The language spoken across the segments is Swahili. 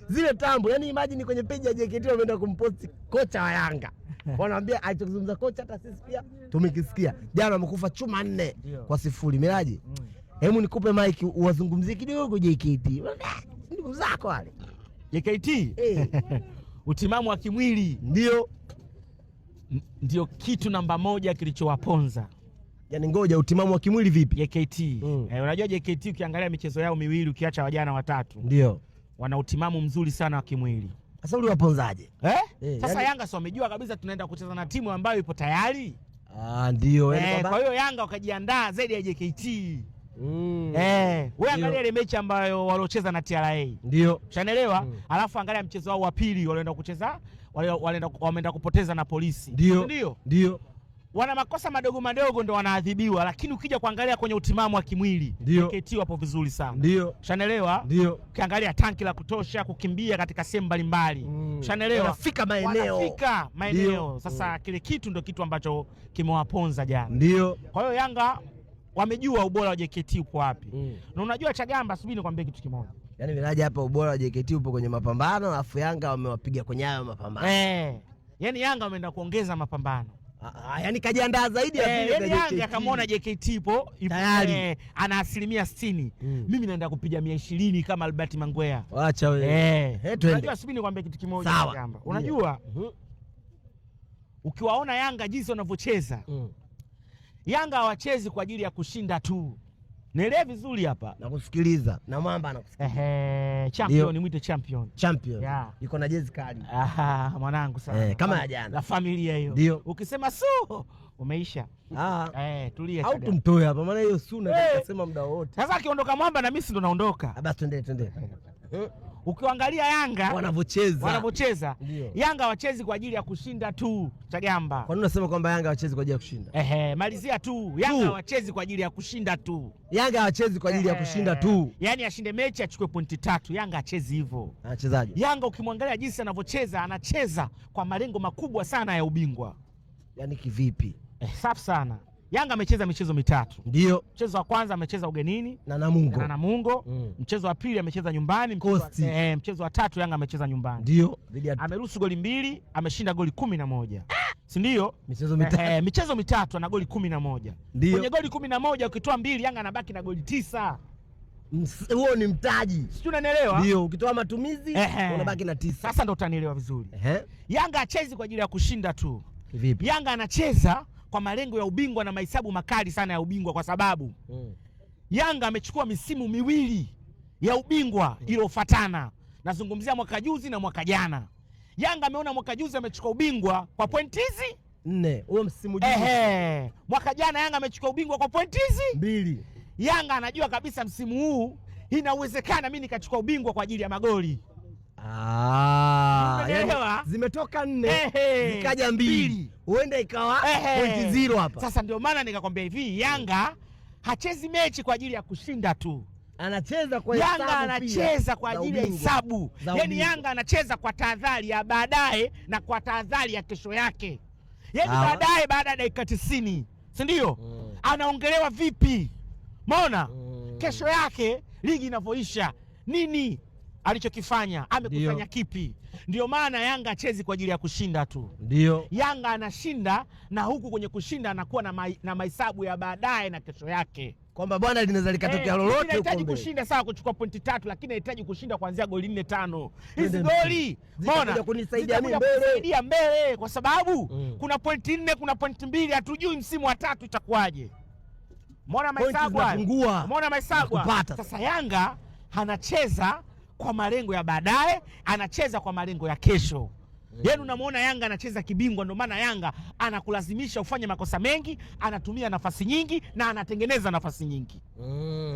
Zile tambo, yani imagine kwenye page ya JKT wameenda kumposti kocha wa Yanga. Wanaambia alichozungumza kocha hata sisi pia tumekisikia. Jana wamekufa chuma 4-0. Miraji. Hebu nikupe mic uwazungumzie kidogo JKT. Ndugu zako wale. JKT. Utimamu wa kimwili ndio ndio kitu namba moja kilichowaponza. Yaani ngoja, utimamu wa kimwili vipi? JKT. Unajua JKT ukiangalia michezo yao miwili ukiacha wajana watatu. Ndio. Wana utimamu mzuri sana wa kimwili. Sasa uliwaponzaje? Sasa yani... Yanga sio wamejua kabisa tunaenda kucheza na timu ambayo ipo tayari. Ah, ndio. Yani kwa hiyo Yanga wakajiandaa zaidi ya JKT. Wewe angalia ile mechi ambayo waliocheza na TRA. Ndio. Ushanelewa? Alafu angalia mchezo wao wa pili walienda kucheza, wameenda kupoteza na Polisi. Ndio. Ndio. Wana makosa madogo madogo ndo wanaadhibiwa, lakini ukija kuangalia kwenye utimamu wa kimwili JKT wapo vizuri sana. Ndio. Ushanelewa? Ndio. Ukiangalia tanki la kutosha kukimbia katika sehemu mbalimbali. Ushanelewa? Wanafika maeneo. Wanafika maeneo. Sasa kile kitu ndo kitu ambacho kimewaponza jana. Ndio. Kwa hiyo Yanga wamejua ubora wa JKT upo wapi. Na unajua Chagamba, subiri nikwambie kitu kimoja. Yaani Miraji hapa ubora wa JKT upo kwenye mapambano, alafu Yanga wamewapiga kwenye hayo mapambano. Yaani Yanga wameenda kuongeza mapambano. Yaani kajiandaa zaidi ya vile. Yaani Yanga akamuona JKT ipo tayari ana 60%. Mimi naenda kupiga 120 kama Albert Mangwea. Acha wewe. Unajua subiri nikwambie kitu kimoja Chagamba. Unajua ukiwaona Yanga jinsi wanavyocheza. Yanga hawachezi kwa ajili ya kushinda tu. Nielewe vizuri hapa. Nakusikiliza. Na mwamba anakusikiliza. Champion, mwite champion. Champion. Yeah. Yuko na jezi kali. Aha, mwanangu sana. Kama ya jana. La familia hiyo. Ndio. Ukisema su umeisha. Tulia. Au tumtoe hapa maana hiyo su na nikasema muda wote. Sasa akiondoka mwamba na mimi si ndo naondoka. Basi twende. Ukiangalia Yanga wanavyocheza. Yanga hawachezi kwa ajili ya kushinda tu Chagamba. Kwa nini unasema kwamba Yanga hawachezi kwa ajili ya kushinda? Malizia tu. Yanga hawachezi kwa ajili ya kushinda tu. Yanga hawachezi kwa ajili ya kushinda tu. Yaani ashinde mechi achukue pointi 3. Yanga hachezi hivyo. Anachezaje? Yanga ukimwangalia jinsi anavyocheza, anacheza kwa malengo makubwa sana ya ubingwa. Yaani kivipi? Safi sana. Yanga amecheza michezo mitatu. Ndio. Mchezo wa kwanza amecheza ugenini na Namungo. Na Namungo. Mchezo wa pili amecheza nyumbani. Mchezo wa tatu Yanga amecheza nyumbani. Ndio. Ameruhusu goli 2, ameshinda goli 11. Si ndio? Michezo mitatu. Michezo mitatu ana goli 11. Ndio. Kwenye goli 11 ukitoa 2 Yanga anabaki na goli 9. Huo ni mtaji. Sijui unanielewa? Ndio, ukitoa matumizi unabaki na 9. Sasa ndo utanielewa vizuri. Yanga hachezi kwa ajili ya kushinda tu. Vipi? Yanga anacheza kwa malengo ya ubingwa na mahesabu makali sana ya ubingwa, kwa sababu Yanga amechukua misimu miwili ya ubingwa iliyofuatana. Nazungumzia mwaka juzi na mwaka jana. Yanga ameona mwaka juzi amechukua ubingwa kwa pointi hizi 4. Huo msimu juzi. Mwaka jana Yanga amechukua ubingwa kwa pointi hizi 2. Yanga anajua kabisa msimu huu inawezekana mimi nikachukua ubingwa kwa ajili ya magoli. Yani, zimetoka 4 zikaja 2. Huenda ikawa point 0 hapa. Sasa ndio maana nikakwambia hivi, Yanga hachezi mechi kwa ajili ya kushinda tu. Anacheza kwa hesabu. Yanga anacheza kwa ajili ya hesabu. Yaani Yanga anacheza kwa tahadhari ya baadaye na kwa tahadhari ya kesho yake. Yaani baadaye baada ya dakika 90, si ndio? Anaongelewa vipi? Umeona? Kesho yake ligi inavyoisha, nini alichokifanya, amekusanya kipi? Ndio maana Yanga hachezi kwa ajili ya kushinda tu. Ndio. Yanga anashinda na huku kwenye kushinda anakuwa na mahesabu ya baadaye na kesho yake. Kwamba bwana linaweza likatokea lolote huko. Anahitaji kushinda sawa, kuchukua pointi 3, lakini anahitaji kushinda kuanzia goli 4 5. Hizi goli mbona kunisaidia mimi mbele. Mbele kwa sababu kuna pointi 4, kuna pointi 2, hatujui msimu wa 3 itakuwaje. Umeona mahesabu hayo? Umeona mahesabu? Sasa Yanga anacheza kwa malengo ya baadaye, anacheza kwa malengo ya kesho. Yaani unamuona Yanga anacheza kibingwa, ndio maana Yanga anakulazimisha ufanye makosa mengi, anatumia nafasi nyingi na anatengeneza nafasi nyingi.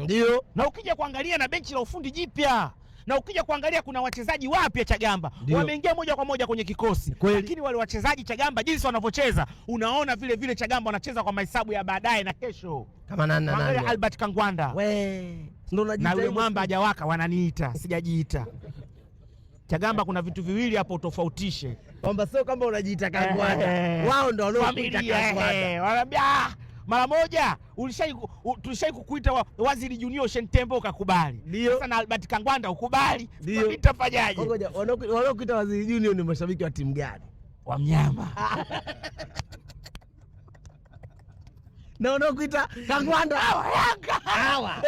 Ndio. Na ukija kuangalia na benchi la ufundi jipya, na ukija kuangalia kuna wachezaji wapya Chagamba wameingia moja kwa moja kwenye kikosi. Lakini wale wachezaji Chagamba jinsi wanavyocheza, unaona vile vile Chagamba wanacheza kwa mahesabu ya baadaye na kesho. Kama nani? Albert Kangwanda. We, ndio na yule mwamba hajawaka wananiita, sijajiita. Chagamba kuna vitu viwili hapo utofautishe. Kwamba sio kama unajiita Kangwanda. Wao ndio wanaokuita Kangwanda. Wanaambia Mara moja tulishai kukuita Waziri Junior Shentembo ukakubali. Sasa na Albert Kangwanda ukubali. Nitafanyaje? Ngoja, wanaokuita Waziri Junior ni mashabiki wa timu gani? Wa mnyama. Na wanaokuita Kangwanda hawa Yanga. Hawa.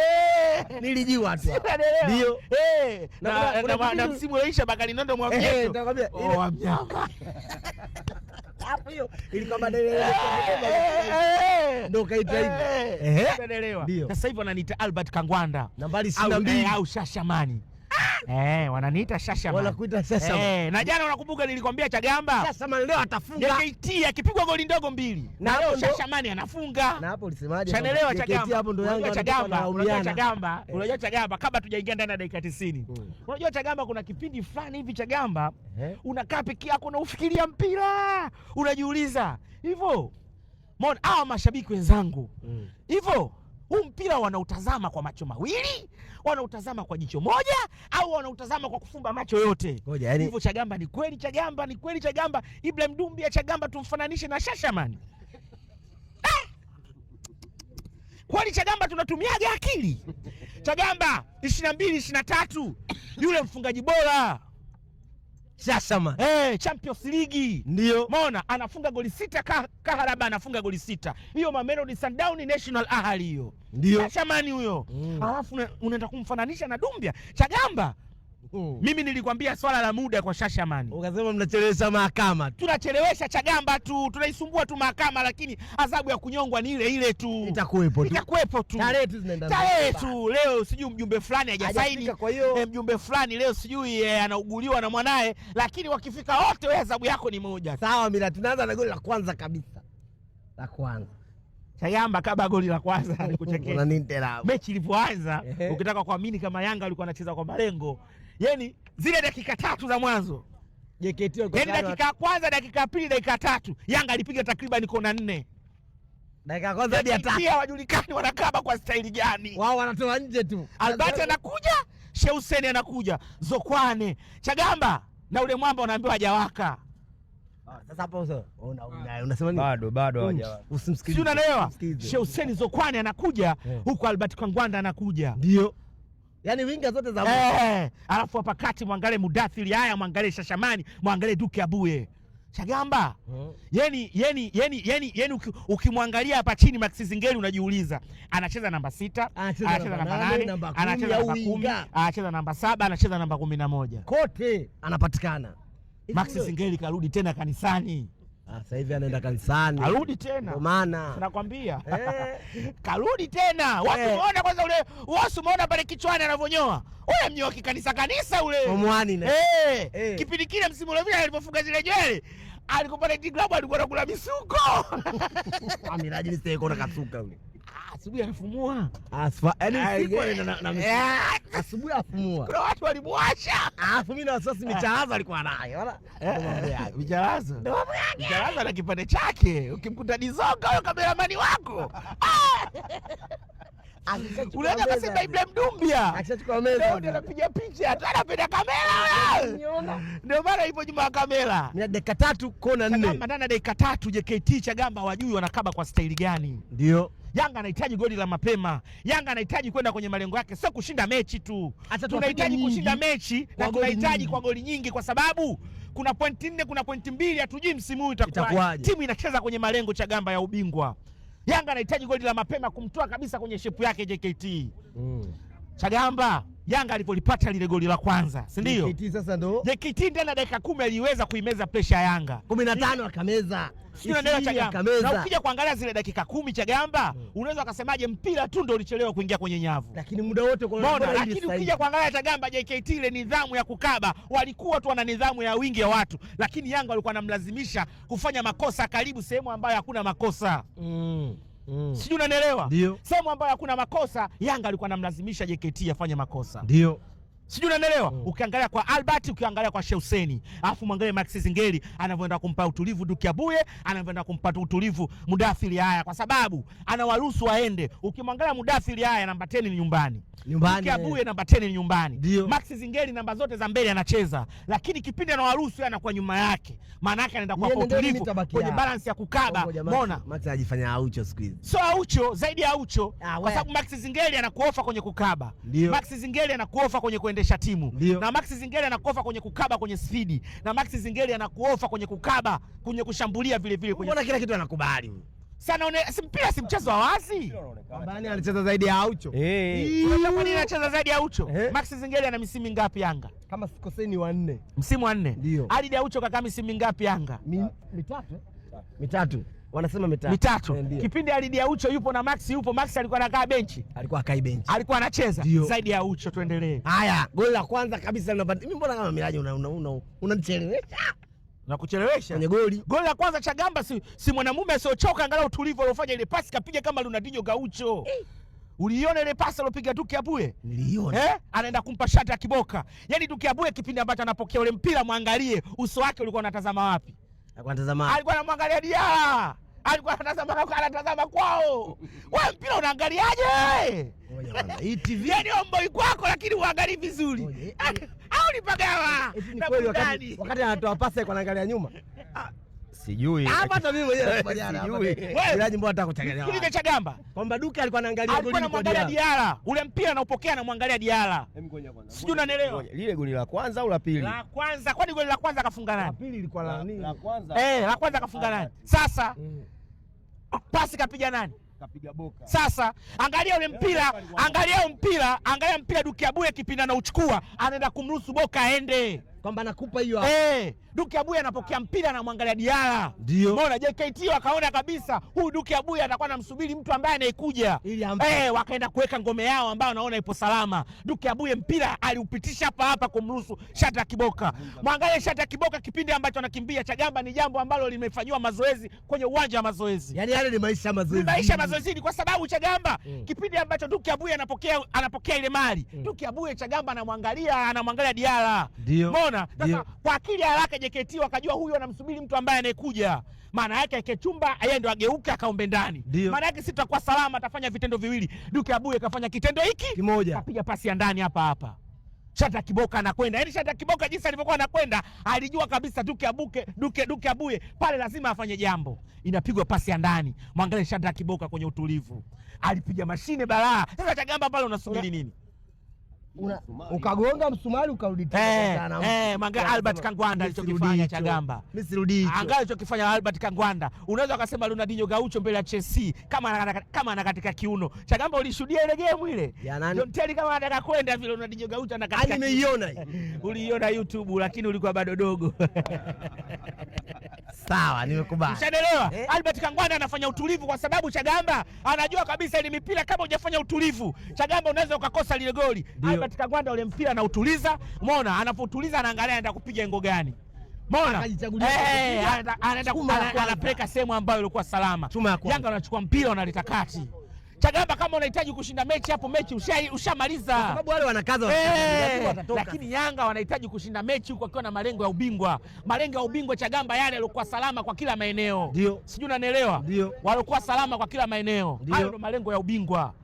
Nilijua tu. Ndio. Na msimu uliisha Bakari Nondo mwa mjeto. Wa mnyama. Hapo hiyo ilikuwa badala ndio kaita hivi. Unaelewa? Sasa hivi wananiita Albert Kangwanda. Nambari 22 au Shashamani. Wananiita Shashamani. Wanakuita Shashamani. Na jana unakumbuka nilikwambia Chagamba. Shashamani leo atafunga. JKT akipigwa goli ndogo 2. Na leo Shashamani anafunga. Na hapo ulisemaje? Chanelewa Chagamba. Hapo ndo Yanga Chagamba. Unajua Chagamba, unajua Chagamba kabla tujaingia ndani ya dakika 90. Unajua Chagamba kuna kipindi fulani hivi Chagamba unakaa peke yako na ufikiria mpira. Unajiuliza, hivyo mbona hawa mashabiki wenzangu? Hivyo huu mpira wanautazama kwa macho mawili, wanautazama kwa jicho moja, au wanautazama kwa kufumba macho yote? Hivyo Chagamba ni kweli, Chagamba ni kweli, Chagamba Ibrahim Dumbia, Chagamba tumfananishe na Shashamani? Kweli Chagamba tunatumiaga akili? Chagamba 22 23 yule mfungaji bora Shashamani. Champions League. Ndio. Maona anafunga goli 6 Kaharaba anafunga goli 6. Hiyo Mamelodi Sundowns National Ahli hiyo. Ndio. Shashamani huyo. Alafu unaenda kumfananisha na Dumbia. Chagamba. Mimi nilikwambia swala la muda kwa Shashamani. Ukasema mnachelewesha mahakama. Tunachelewesha Chagamba tu, tunaisumbua tu mahakama, lakini adhabu ya kunyongwa ni ile ile tu. Itakuwepo tu. Itakuwepo tu. Tarehe tu zinaenda. Tarehe tu. Leo sijui mjumbe fulani hajasaini. Kwa hiyo mjumbe fulani leo sijui anauguliwa na mwanae, lakini wakifika wote wewe adhabu yako ni moja. Sawa Mira, tunaanza na goli la kwanza kabisa. La kwanza. Chagamba kaba goli la kwanza alikuchekesha. Kuna nini tena? Mechi ilipoanza ukitaka kuamini kama Yanga alikuwa anacheza kwa malengo. Yaani zile dakika 3 za mwanzo JKT, yaani dakika ya kwanza, dakika ya pili, dakika 3 Yanga alipiga takriban kona 4. Dakika ya kwanza hadi ya 3. Hawajulikani wanakaba kwa staili gani. Wao wanatoa nje tu. Albert anakuja, Sheikh Hussein anakuja, Zokwane, Chagamba na ule mwamba unaambiwa hajawaka. Sasa hapo unasema nini? Bado hawajawaka. Usimsikilize. Si unaelewa? Sheikh Hussein Zokwane anakuja huku Albert Kangwanda anakuja. Ndio. Yaani winga zote za alafu hapa kati mwangalie Mudathiri, haya mwangalie Shashamani, mwangalie Duke Abuye. Chagamba. Yeni ukimwangalia hapa chini Max Zingeli unajiuliza, anacheza namba 6, anacheza namba 8, anacheza namba 10, anacheza namba 7, anacheza namba 11. Kote anapatikana. Max Zingeli karudi tena kanisani. Sasa hivi anaenda kanisani. Karudi tena. Ndio maana. Nakwambia. Karudi tena. Watu umeona kwanza ule, watu umeona pale kichwani anavonyoa. Ule mnyoa kikanisa kanisa ule. Omwani na. Kipindi kile msimu ule vile alipofunga zile nywele, alikuwa pale D-Club alikuwa anakula misuko. Amiraji ni sasa yuko kasuka yule. Asubuhi anafumua. Yaani usiku anaenda na misuko. Asubuhi afumua. Kuna watu walimwacha. Alafu mimi na wasiwasi micharazo alikuwa nayo. Wala micharazo. Micharazo na kipande chake. Ukimkuta Dizoka huyo kameramani wako. Unaenda kusema Ibrahim Dumbia. Akishachukua meza. Ndio anapiga picha, hata anapenda kamera wewe. Ndio maana ipo nyuma ya kamera. Ni dakika 3 kona 4. Chagamba ndani ya dakika 3 JKT Chagamba wajui wanakaba kwa staili gani. Ndio. Yanga anahitaji goli la mapema. Yanga anahitaji kwenda kwenye malengo yake, sio kushinda mechi tu. Tunahitaji kushinda mechi na tunahitaji kwa goli nyingi, kwa sababu kuna pointi 4, kuna pointi 2, hatujui msimu huu itakuwaje. Timu inacheza kwenye malengo Chagamba ya ubingwa. Yanga anahitaji goli la mapema kumtoa kabisa kwenye shepu yake JKT. Chagamba Yanga alipolipata lile goli la kwanza, si ndio? JKT sasa ndo JKT ndani ya dakika 10 aliweza kuimeza pressure ya Yanga. 15 akameza. Sio ndio Chagamba. Na ukija kuangalia zile dakika 10 Chagamba, unaweza ukasemaje mpira tu ndio ulichelewa kuingia kwenye nyavu. Lakini muda wote kwa mbona, lakini ukija kuangalia Chagamba JKT ile nidhamu ya kukaba, walikuwa tu wana nidhamu ya wingi ya watu, lakini Yanga walikuwa wanamlazimisha kufanya makosa karibu sehemu ambayo hakuna makosa. Sijui unanielewa? Sehemu ambayo hakuna makosa, Yanga alikuwa anamlazimisha JKT afanye makosa. Ndio. Sijui unanielewa? Ukiangalia kwa Albert, ukiangalia kwa Sheuseni, alafu mwangalie Max Zingeli anavyoenda kumpa utulivu Duke Abuye, anavyoenda kumpa utulivu Mudathiri Haya, kwa sababu anawaruhusu waende. Ukimwangalia Mudathiri Haya namba 10 ni nyumbani. Duke Abuye namba 10 ni nyumbani. Max Zingeli namba zote za mbele anacheza, lakini kipindi anawaruhusu yeye anakuwa nyuma yake. Maana yake anaenda kwa utulivu kwenye balance ya kukaba. Umeona? Max anajifanya Aucho siku hizi. Sio Aucho, zaidi ya Aucho, kwa sababu Max Zingeli anakuofa kwenye kukaba. Max Zingeli anakuofa kwenye kuendesha timu. Na Max Zingeli anakuofa kwenye kukaba kwenye spidi. Na Max Zingeli anakuofa kwenye kukaba, kwenye kushambulia vile vile kwenye. Mbona kila kitu anakubali? Sana si mpira si mchezo wa wazi. Kwamba alicheza zaidi ya Aucho. Unajua kwa nini anacheza zaidi ya Aucho? Max Zingeli ana misimu mingapi Yanga? Kama sikosei ni 4. Msimu wa 4. Alidi Aucho kaka misimu mingapi Yanga? Mitatu. Mitatu. Wanasema mitatu. Kipindi Alidi Aucho yupo na Max yupo, Max alikuwa anakaa benchi. Alikuwa akai benchi. Alikuwa anacheza zaidi ya Aucho. Tuendelee. Haya, goli la kwanza kabisa linapata. Mimi mbona kama Miraji unanichelewesha? Na kuchelewesha kwenye goli. Goli la kwanza Chagamba si mwanamume asiochoka, angalau utulivu aliofanya ile pasi kapiga kama Ronaldinho Gaucho. Uliiona ile pasi alopiga Duke Abuye? Niliiona. Anaenda kumpa shati ya Kiboka. Yaani Duke Abuye kipindi ambacho anapokea ule mpira, muangalie uso wake ulikuwa unatazama wapi? Alikuwa anatazama. Alikuwa anamwangalia Diala. Alikuwa anatazama kwao. Wewe mpira unaangaliaje? Hii TV. Yaani omboi kwako lakini uangalii vizuri. Au nipagawa. Ni kweli wakati anatoa pasi alikuwa anaangalia nyuma. Sijui. Hapa hata mimi mwenyewe nakubaliana. Sijui. Miraji mbona anataka kuchanganya. Kile cha Gamba. Kwamba Duke alikuwa anaangalia goli. Alikuwa anamwangalia Diala. Ule mpira anaupokea anamwangalia Diala. Sijui unanielewa. Lile goli la kwanza au la pili? La kwanza. Kwani goli la kwanza kafunga nani? La pili ilikuwa la nini? La kwanza. La kwanza kafunga nani? Sasa pasi kapiga nani? Kapiga Boka. Sasa angalia ule mpira, angalia mpira, angalia mpira Duke Abuye kipindi anauchukua, anaenda kumruhusu Boka aende. Kwamba nakupa hiyo hapo. Duke Abuye anapokea mpira anamwangalia Diala. Ndio. Mbona JKT wakaona kabisa huyu Duke Abuye atakuwa anamsubiri mtu ambaye anayekuja. Wakaenda kuweka ngome yao ambayo wanaona ipo salama. Duke Abuye mpira aliupitisha hapa hapa kumruhusu Shata Kiboka. Mwangalie Shata Kiboka kipindi ambacho anakimbia Chagamba ni jambo ambalo limefanywa mazoezi kwenye uwanja wa mazoezi. Yaani yale ni maisha mazoezi. Ni maisha mazoezini kwa sababu Chagamba kipindi ambacho Duke Abuye anapokea ile mali. Duke Abuye Chagamba anamwangalia Diala. Ndio. Sasa kwa akili haraka JKT wakajua huyu anamsubiri mtu ambaye anayekuja. Maana yake Akechumba yeye ndo ageuke akaombe ndani. Maana yake sisi tutakuwa salama, atafanya vitendo viwili. Duke Abuye kafanya kitendo hiki kimoja, kapiga pasi ya ndani hapa hapa. Shata Kiboka anakwenda. Yaani Shata Kiboka jinsi alivyokuwa anakwenda, alijua kabisa Duke Abuke, Duke Abuye pale lazima afanye jambo. Inapigwa pasi ya ndani. Mwangalie Shata Kiboka kwenye utulivu. Alipiga mashine balaa. Sasa Chagamba pale unasubiri nini? Ukagonga msumari ukarudi tena. Mwangalie Albert Kangwanda alichokifanya Chagamba. Mimi sirudi hicho. Angalia alichokifanya Albert Kangwanda. Unaweza ukasema Ronaldinho Gaucho mbele ya Chelsea kama anakatika kiuno. Chagamba ulishuhudia ile game ile? John Terry kama anataka kwenda vile Ronaldinho Gaucho anakatika. Nimeiona hii. Uliiona YouTube lakini ulikuwa bado dogo. Sawa, nimekubali. Ushaelewa? Albert Kangwanda anafanya utulivu kwa sababu Chagamba anajua kabisa ile mipira kama hujafanya utulivu, Chagamba unaweza ukakosa lile goli. Albert Kangwanda ule mpira anautuliza, umeona? Anapotuliza anaangalia anaenda kupiga engo gani. Umeona? Anaenda anapeleka sehemu ambayo ilikuwa salama. Yanga wanachukua mpira wanaleta kati. Chagamba kama unahitaji kushinda mechi hapo mechi ushamaliza. Kwa sababu wale wanakaza watatoka. Lakini Yanga wanahitaji kushinda mechi huko wakiwa na malengo ya ubingwa. Malengo ya ubingwa Chagamba yale yalikuwa salama kwa kila maeneo. Sijui unanielewa? Walikuwa salama kwa kila maeneo. Hayo ndio malengo ya ubingwa.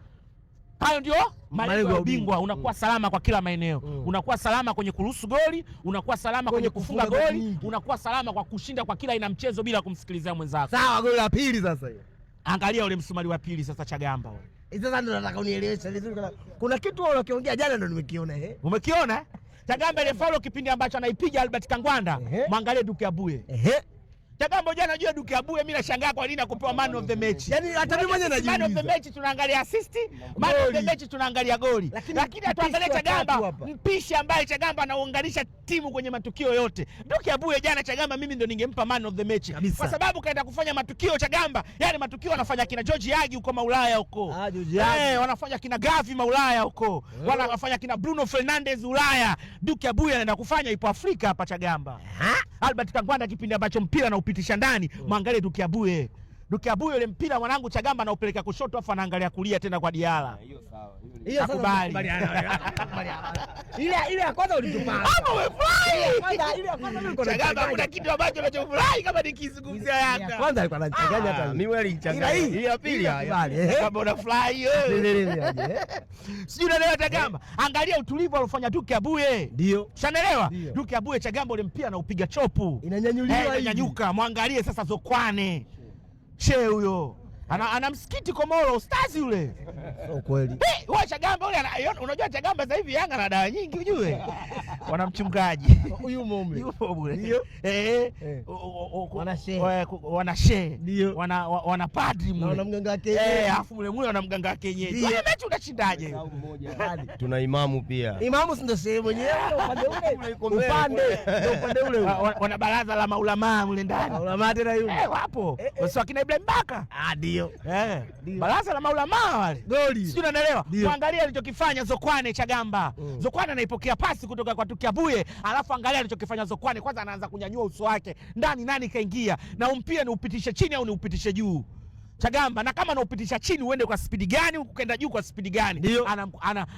Hayo ndio malengo ya ubingwa. Unakuwa salama kwa kila maeneo. Unakuwa salama kwenye kuruhusu goli, unakuwa salama kwenye kufunga goli, unakuwa salama kwa kushinda kwa kila aina mchezo bila kumsikilizia mwenzako. Sawa, goli la pili sasa hiyo. Angalia ule msumari wa pili sasa Chagamba wewe. Sasa ndo nataka unieleweshe vizuri. Kuna kitu wewe unakiongea jana ndo nimekiona. Umekiona? Chagamba ile foul kipindi ambacho anaipiga Albert Kangwanda, mwangalie Duke Abuye. Chagamba jana jua Duke Abuye, mimi nashangaa kwa nini akupewa man of the match. Yaani hata mimi mwenyewe najiuliza. Man of the match tunaangalia assist, man of the match tunaangalia goli. Lakini hatuangalie Chagamba, mpishi ambaye Chagamba anaunganisha timu kwenye matukio yote. Duke Abuye jana Chagamba mimi ndo ningempa man of the match. Kwa sababu kaenda kufanya matukio Chagamba, yani matukio anafanya kina George Yagi huko Maulaya huko. Wanafanya kina Gavi Maulaya huko. Wanafanya kina Bruno Fernandes Ulaya. Duke Abuye anaenda kufanya ipo Afrika hapa Chagamba. Albert Kangwanda kipindi ambacho mpira na upitisha ndani, mwangalie Duke Abuye. Duke Abuye ile mpira mwanangu Chagamba anaupeleka kushoto afu anaangalia kulia tena kwa Diala. Hiyo sawa. Hiyo sasa Nakubali. nakubaliana. Ile ile ya kwanza ulitupata. Hapo umefurahi. Kwanza ile ya kwanza mimi nilikuwa Chagamba nachanganya. kuna kitu ambacho unachofurahi kama nikizungumzia Ya Yanga. kwanza alikuwa anachanganya hata. Mimi wewe Ila alinichanganya. hii Hii ya pili haya. nakubali, eh. Kama unafurahi wewe. Ile ile ile. Sijui unaelewa Chagamba. Angalia utulivu alofanya Duke Abuye. Ndio. Shanelewa? Ndio. Duke Abuye Chagamba ule mpira anaupiga chopu. Inanyanyuliwa hivi. Inanyanyuka. Mwangalie sasa Zokwane. Che huyo. Ana msikiti Komoro, ustazi yule. Sio kweli. Wewe Chagamba yule unajua Chagamba sasa hivi Yanga na dawa nyingi ujue. Wana mchungaji. Huyu mume. Yupo bure. Ndio. Eh. Eh. Wana Wana shehe. wana shehe. Ndio. Wana padri Na mule. wana mganga wake. Afu mule mule wana mganga wa kienyeji. Ndio. Wewe mechi unashindaje? Tuna imamu pia. Imamu si ndio shehe mwenyewe upande ule. Ule iko mbele. Upande ndio upande ule ule. Wana baraza la maulamaa mule ndani. Ulamaa tena yule. Wapo. Sio akina Ibrahim Baka. Ah, ndio. Ndio. Baraza la maulamaa wale. Goli. Sijui unanielewa? Ndio. Angalia alichokifanya Zokwane Chagamba. Zokwane anaipokea pasi kutoka kwa Tukiabuye, alafu angalia alichokifanya Zokwane. Kwanza anaanza kunyanyua uso wake. Ndani nani kaingia? Na umpira ni upitishe chini au ni upitishe juu? Chagamba, na kama anaupitisha chini uende kwa spidi gani, ukaenda juu kwa spidi gani? Ndio.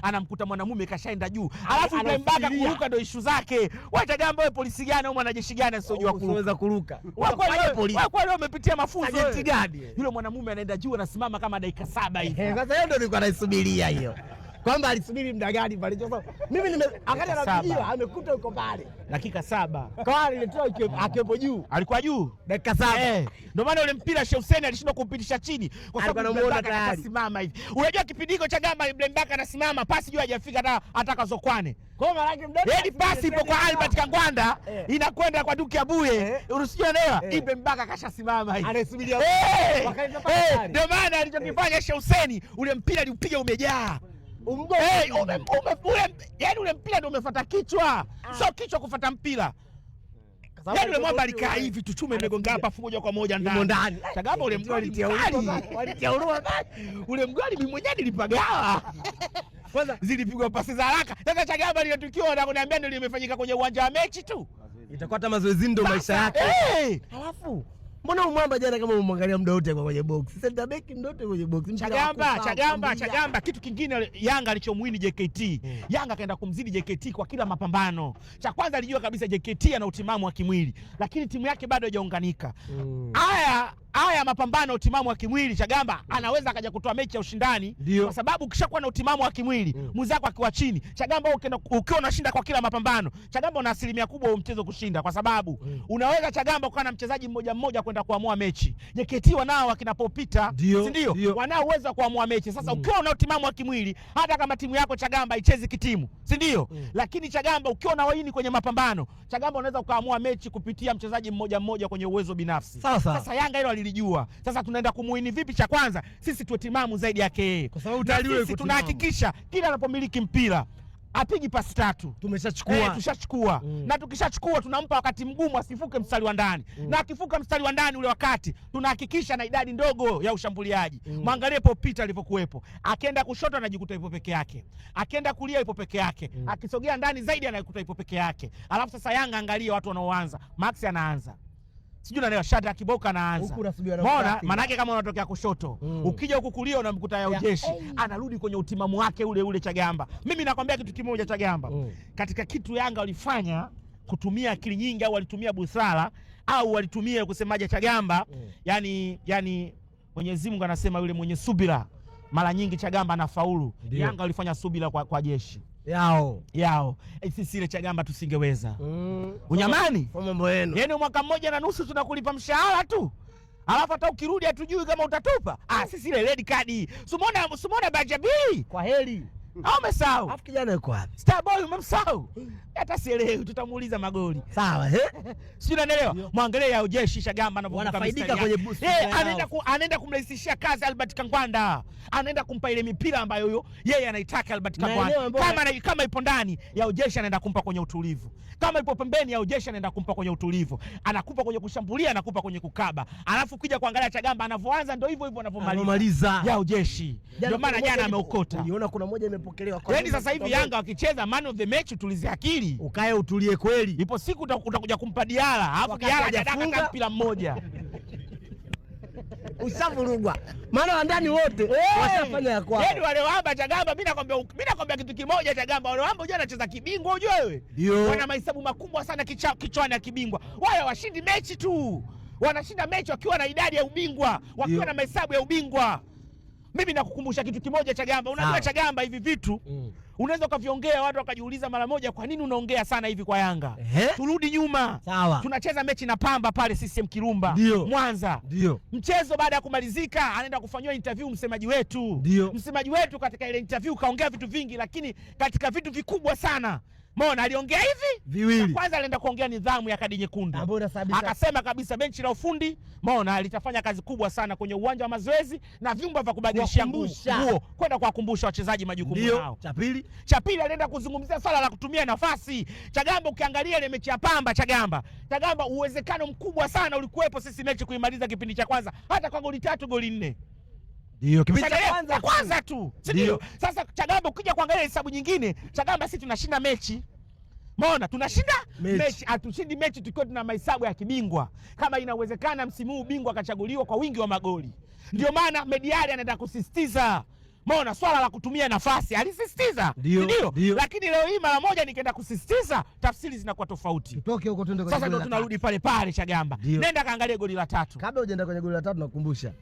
Anamkuta mwanamume kashaenda juu. Alafu Ibrahim Baka anafikiria. kuruka ndio ishu zake. Wewe Chagamba, wewe polisi gani au mwanajeshi gani asiyojua kuruka? Usiweza kuruka. Wewe kweli Unafanya polisi. wewe kweli umepitia mafunzo. Sajenti wewe. gani? Yule mwanamume anaenda juu anasimama kama dakika 7 hivi. Sasa hiyo ndio nilikuwa naisubiria hiyo. Kwamba alisubiri muda gani pale. Sasa mimi nime akati anapigiwa amekuta yuko pale. Dakika 7. Kwa aliletoa akiwepo juu. Alikuwa juu. Dakika 7. Ndio maana ule mpira Sheikh Hussein alishindwa kumpitisha chini kwa sababu Alikuwa anamuona Ibrahim Baka tayari. akasimama hivi. Unajua kipindi hicho cha Gamba Ibrahim Baka anasimama pasi juu hajafika hata hata Kazokwane. Kwa maana yake mdogo. Yaani pasi ipo kwa Albert Kangwanda inakwenda kwa Duke Abuye. Unaelewa? Ibrahim Baka kashasimama hivi. Anaisubiria. Wakaleta pasi tayari. Ndio maana alichokifanya Sheikh Hussein ule mpira aliupiga umejaa. Yaani ule mpira ndio umefuata kichwa. Sio kichwa kufuata mpira. Yaani ule mwamba alikaa hivi tuchume imegonga hapa afu moja kwa moja Yumo ndani. Chagamba ule mgoli mkali. Walitia huruma. Ule mgoli mimi mwenyewe nilipagawa. Kwanza Zilipigwa pasi za haraka. Sasa Chagamba lile tukio na kuniambia ndio limefanyika kwenye uwanja wa mechi tu. itakuwa hata mazoezi ndio maisha yake. Alafu mbona umwamba jana kama umwangalia muda wote kwa kwenye box. Center back muda wote kwenye box. Mpira wa Chagamba, kufa, Chagamba, kushambulia. Chagamba. Kitu kingine Yanga alichomuini JKT. Yanga kaenda kumzidi JKT kwa kila mapambano. Cha kwanza alijua kabisa JKT ana utimamu wa kimwili, lakini timu yake bado haijaunganika. Haya mapambano utimamu wa kimwili Chagamba anaweza akaja kutoa mechi ya ushindani. Ndio. Kwa sababu ukishakuwa na utimamu wa kimwili mwenzako akiwa chini, Chagamba ukiwa unashinda kwa kila mapambano, Chagamba una asilimia kubwa wa mchezo kushinda, kwa sababu unaweza Chagamba ukawa na mchezaji mmoja mmoja kwenda kuamua mechi. JKT wanao wakinapopita, Ndio, si ndio? ndio. Wanao uwezo wa kuamua mechi. Sasa ukiwa una utimamu wa kimwili, hata kama timu yako Chagamba haichezi kitimu, si ndio? Lakini Chagamba ukiwa na waini kwenye mapambano, Chagamba unaweza ukaamua mechi kupitia mchezaji mmoja mmoja kwenye uwezo binafsi. Sasa Yanga hilo alilijua. Sasa tunaenda kumuini vipi? Cha kwanza sisi tuwe timamu zaidi yake yeye, Kwa sababu Na tayari yule sisi yuko timamu. tunahakikisha kila anapomiliki mpira apigi pasi tatu. Tumeshachukua. Tushachukua. Na tukishachukua tunampa wakati mgumu asifuke mstari wa ndani. Na akifuka mstari wa ndani ule wakati tunahakikisha na idadi ndogo ya ushambuliaji. Mwangalie Paul Peter alivyokuwepo. Akienda kushoto anajikuta yupo peke yake. Akienda kulia yupo peke yake. Akisogea ndani zaidi anajikuta yupo peke yake. Alafu sasa Yanga angalie watu wanaoanza. Max anaanza. Sijui unaelewa, Shadrack Kiboka anaanza. Huku unasubiri na Mbona? Mkati. Maanake kama unatokea kushoto, ukija huku kulia unamkuta ya ujeshi. Anarudi kwenye utimamu wake ule ule Chagamba. Mimi nakwambia kitu kimoja Chagamba. Katika kitu Yanga walifanya kutumia akili nyingi au walitumia busara au walitumia kusemaje Chagamba, yani Mwenyezi Mungu anasema yule mwenye subira mara nyingi Chagamba anafaulu. Yanga walifanya subira kwa jeshi yao. Sisi ile Chagamba tusingeweza. Unyamani? Kwa mambo yenu. Yaani mwaka mmoja na nusu tunakulipa mshahara tu. Alafu hata ukirudi hatujui kama utatupa. Sisi ile red card. Sumona Bajabi. Kwa heri. Au umesahau? Alafu kijana yuko wapi? Starboy umemsahau? Hata sielewi, tutamuuliza magoli. Sawa, Sijui unanielewa? Mwangalie ya ujeshi Chagamba anavyovuka Wanafaidika mistari kwenye yake. boost yao. Anaenda kumrahisishia kazi Albert Kangwanda. Anaenda kumpa ile mipira ambayo huyo yeye anaitaka Albert Na Kangwanda. eneo ambayo- Kama ipo ndani ya ujeshi anaenda kumpa kwenye utulivu. Kama ipo pembeni ya ujeshi anaenda kumpa kwenye utulivu. Anakupa kwenye kushambulia, anakupa kwenye kukaba. Alafu ukija kuangalia Chagamba anavyoanza ndio hivyo hivyo anavyomaliza. Anamaliza. Ya ujeshi. Ndio maana jana ameokota. Uliona kuna moja imepokelewa kwa. Yaani sasa hivi Yanga wakicheza man of the match tulize akili. Ukae utulie kweli. Ipo siku utakuja kumpa Diala, alafu Wakati Diala hajafunga. hajadaka mpira mmoja. Ushavurugwa. Maana wandani wote washafanya ya kwao. Yaani wale wamba Chagamba, mimi nakwambia kitu kimoja Chagamba, wale wamba unajua anacheza kibingwa unajua wewe. Wana mahesabu makubwa sana kichwani ya kibingwa. Wale washindi mechi tu. Wanashinda mechi wakiwa na idadi ya ubingwa, wakiwa na mahesabu ya ubingwa. Mimi nakukumbusha kitu kimoja Chagamba. Unajua Chagamba hivi vitu unaweza ukaviongea watu wakajiuliza mara moja kwa nini unaongea sana hivi kwa Yanga. Turudi nyuma. Sawa. Tunacheza mechi na Pamba pale CCM Kirumba. Dio. Mwanza. Ndio. Mchezo baada ya kumalizika anaenda kufanywa interview msemaji wetu. Ndio. Msemaji wetu katika ile interview kaongea vitu vingi, lakini katika vitu vikubwa sana. Mbona aliongea hivi? Viwili. Kwanza alienda kuongea nidhamu ya kadi nyekundu. Akasema kabisa benchi la ufundi mbona litafanya kazi kubwa sana kwenye uwanja wa mazoezi na vyumba vya kubadilishia nguo, kwenda kuwakumbusha wachezaji majukumu yao. Cha pili alienda kuzungumzia swala la kutumia nafasi. Chagamba ukiangalia ile mechi ya Pamba Chagamba uwezekano mkubwa sana ulikuwepo sisi mechi kuimaliza kipindi cha kwanza hata kwa goli 3 goli 4. Ndio, kipindi cha kwanza tu. Si ndio? Sasa Chagamba ukija kuangalia hesabu nyingine, Chagamba sisi tunashinda mechi. Mbona tunashinda mechi, hatushindi mechi tukiwa tuna mahesabu ya kibingwa. Kama inawezekana msimu huu bingwa akachaguliwa kwa wingi wa magoli. Ndio maana Mediali anaenda kusisitiza. Mbona swala la kutumia nafasi alisisitiza, ndio. Lakini leo hii mara moja nikaenda kusisitiza, tafsiri zinakuwa tofauti. Tutoke huko twende kwenye. Sasa ndio tunarudi pale pale Chagamba. Nenda kaangalie goli la 3. Kabla hujaenda kwenye goli la 3 nakukumbusha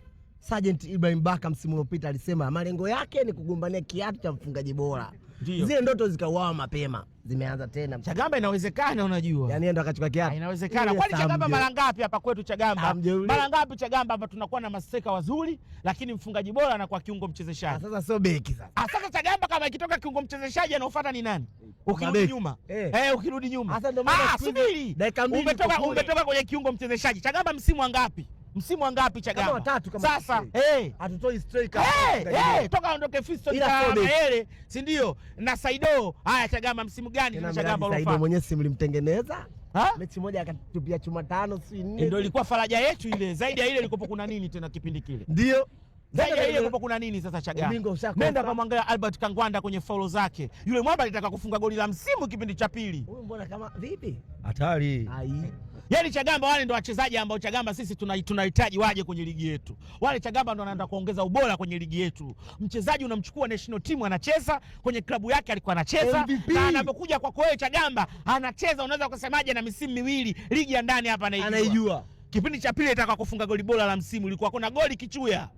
Sergeant Ibrahim Baka msimu uliopita alisema malengo yake ni kugombania kiatu cha mfungaji bora. Zile ndoto zikauawa mapema, zimeanza tena. Chagamba inawezekana unajua. Yaani ndo akachukua kiatu. Inawezekana. Kwani Chagamba mara ngapi hapa kwetu Chagamba? Mara ngapi Chagamba hapa tunakuwa na maseka wazuri, lakini mfungaji bora anakuwa kiungo mchezeshaji. Sasa sio beki sasa. Sasa Chagamba kama ikitoka kiungo mchezeshaji anaofuata ni nani? Ukirudi nyuma. Ukirudi nyuma. Sasa ndio maana subiri. Umetoka kwenye kiungo mchezeshaji. Chagamba msimu wangapi? Msimu wangapi Chagamba? Kama watatu kama sasa. Hatutoi striker. Toka aondoke Fiston Mayele, si ndio? Na Saido. Haya Chagamba msimu gani tena Chagamba ulofaa? Saido mwenyewe si mlimtengeneza? Mechi moja akatupia chuma 5 si 4. Ndio ilikuwa faraja yetu ile. Zaidi ya ile ilikuwa kuna nini tena kipindi kile? Ndio. Zaidi ya ile kulikuwa kuna nini sasa Chagamba? Nenda kamwangalia Albert Kangwanda kwenye faulo zake. Yule mwamba alitaka kufunga goli la msimu kipindi cha pili. Huyu mbona kama vipi? Hatari. Yaani Chagamba wale ndio wachezaji ambao Chagamba sisi tunahitaji waje kwenye ligi yetu. Wale Chagamba ndio wanaenda kuongeza ubora kwenye ligi yetu. Mchezaji unamchukua national team anacheza, kwenye klabu yake alikuwa anacheza, na anapokuja kwako wewe Chagamba anacheza, unaweza kusemaje na misimu miwili ligi ya ndani hapa anaijua. Kipindi cha pili alitaka kufunga goli bora la msimu, ilikuwa kuna goli kichuya.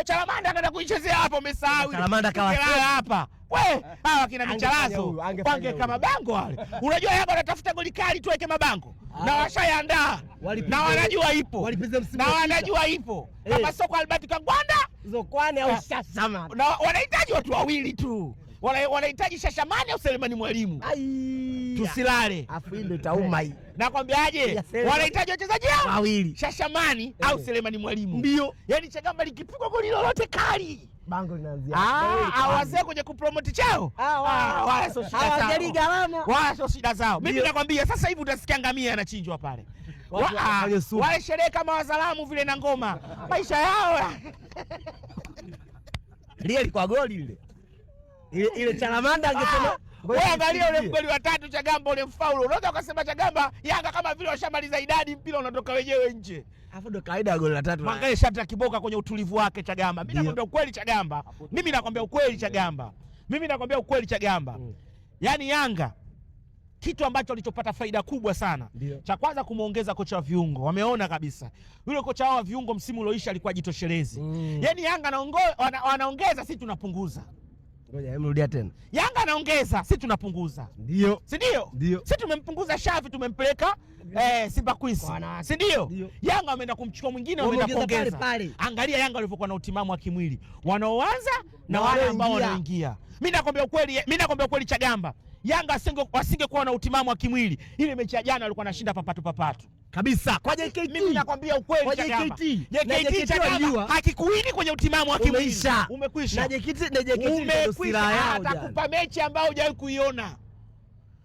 Chalamanda anaenda kuichezea hapo, umesahau. Chalamanda kawasema hapa. We, hawa kina micharazo wangeka mabango wale. Unajua Yanga wanatafuta goli kali tuweke mabango. Na washayandaa. Na wanajua ipo. Na wanajua ipo. Kama sio kwa Albert Kangwanda, Zokwane au Shashamani. Na wanahitaji watu wawili tu. Wanahitaji Shashamani au Selemani Mwalimu. Tusilale. Afu hii ndio itauma hii. Nakwambiaje? Wanahitaji wachezaji hao wawili. Shashamani au Selemani Mwalimu. Ndio. Yaani Chagamba likipigwa goli lolote kali, bango linaanzia. Wazee kwenye kupromote chao. Wala sio shida zao. Hawajalii gharama. Wala sio shida zao. Mimi nakwambia sasa hivi utasikia ngamia anachinjwa pale. Wale sherehe kama wazalamu vile na ngoma. Maisha yao. Lile kwa goli lile. Ile Chalamanda angesema wewe angalia ule goli wa 3 Chagamba ule mfaulu. Unaweza ukasema Chagamba Yanga kama vile washamaliza idadi, mpira unatoka wenyewe nje. Alafu ndo kawaida goli la 3. Mwangalie Shadrack Kiboka kwenye utulivu wake Chagamba. Mimi nakwambia ukweli Chagamba. Mimi nakwambia ukweli Chagamba. Mimi nakwambia ukweli Chagamba. Yaani Yanga kitu ambacho walichopata faida kubwa sana. Cha kwanza kumuongeza kocha wa viungo. Wameona kabisa. Yule kocha wao wa viungo msimu ulioisha alikuwa jitoshelezi. Yaani Yanga wanaongeza, sisi tunapunguza. Ngoja hebu tena. Yanga anaongeza, sisi tunapunguza. Ndio. Si ndio? Sisi tumempunguza Shafi, tumempeleka Simba Queens. Si ndio? Yanga wameenda kumchukua mwingine, wameenda kuongeza. Angalia Yanga walivyokuwa na utimamu wa kimwili. Wanaoanza na wale ambao wanaingia. Mimi nakwambia ukweli, mimi nakwambia ukweli Chagamba. Yanga wasingekuwa na utimamu wa kimwili, ile mechi ya jana walikuwa wanashinda papatu papatu. Kabisa. Kwa JKT. Mimi nakwambia ukweli kwa Chagamba. JKT. JKT Chagamba hakikuini kwenye utimamu wa kimwili. Umekwisha. Na JKT ndio silaha yao. Atakupa mechi ambayo hujawahi kuiona.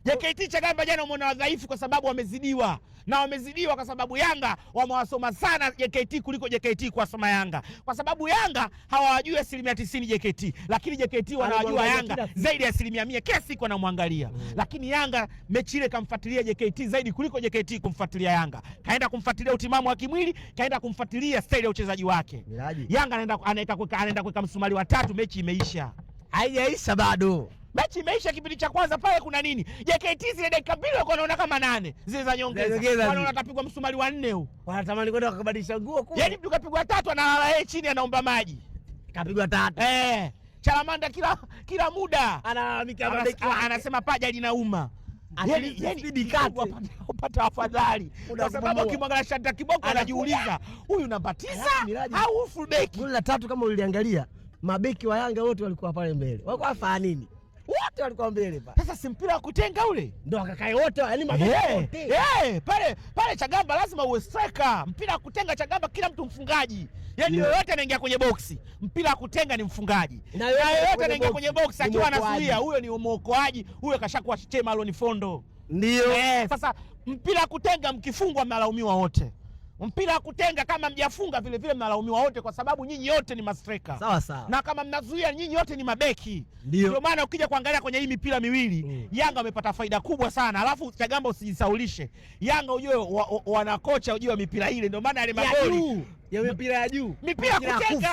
JKT Chagamba jana umeona wadhaifu kwa sababu wamezidiwa, na wamezidiwa kwa sababu Yanga wamewasoma sana JKT kuliko JKT kuwasoma Yanga, kwa sababu Yanga hawawajui 90% JKT, lakini JKT wanawajua Yanga zaidi ya 100%, kila siku wanamwangalia. Lakini Yanga mechi ile kamfuatilia JKT zaidi kuliko JKT kumfuatilia Yanga. Kaenda kumfuatilia utimamu wa kimwili, kaenda kumfuatilia staili ya uchezaji wake. Yanga anaenda kuweka msumari wa tatu, mechi imeisha. Haijaisha bado. Mechi imeisha kipindi cha kwanza pale kuna nini? JKT zile dakika mbili walikuwa wanaona kama 8 zile za nyongeza. Wanaona atapigwa msumari wa 4 huu. Wanatamani kwenda kubadilisha nguo kule. Yaani mtu kapigwa 3 analala yeye chini anaomba maji. Kapigwa 3. Chalamanda kila muda analalamika mabeki wake. Anasema paja linauma. Yaani upata afadhali. Kwa sababu ukimwangalia Shanta Kiboko anajiuliza huyu namba 9 au full back. Goli la 3 kama uliangalia mabeki wa Yanga wote walikuwa pale mbele. Walikuwa wafanya nini? Wote walikuwa mbele pale. Sasa si mpira wa kutenga ule? Ndio akakae wote, yaani mabeki wote. Pale Chagamba lazima uwe striker. Mpira wa kutenga Chagamba kila mtu mfungaji. Yaani yoyote anaingia kwenye box. Mpira wa kutenga ni mfungaji. Na yoyote anaingia kwenye box akiwa anazuia, huyo ni mwokoaji, huyo kashakuwa Chema Aloni Fondo. Ndio. Sasa mpira wa kutenga mkifungwa mnalaumiwa wote. Mpira wa kutenga kama mjafunga vile vile mnalaumiwa wote kwa sababu nyinyi wote ni mastreka. Sawa sawa. Na kama mnazuia nyinyi wote ni mabeki. Ndio maana ukija kuangalia kwenye hii mipira miwili Yanga wamepata faida kubwa sana. Alafu Chagamba usijisaulishe. Yanga ujue wana kocha ujue wa mipira ile, ndio maana yale magoli ya mipira ya juu. Mipira kutenga.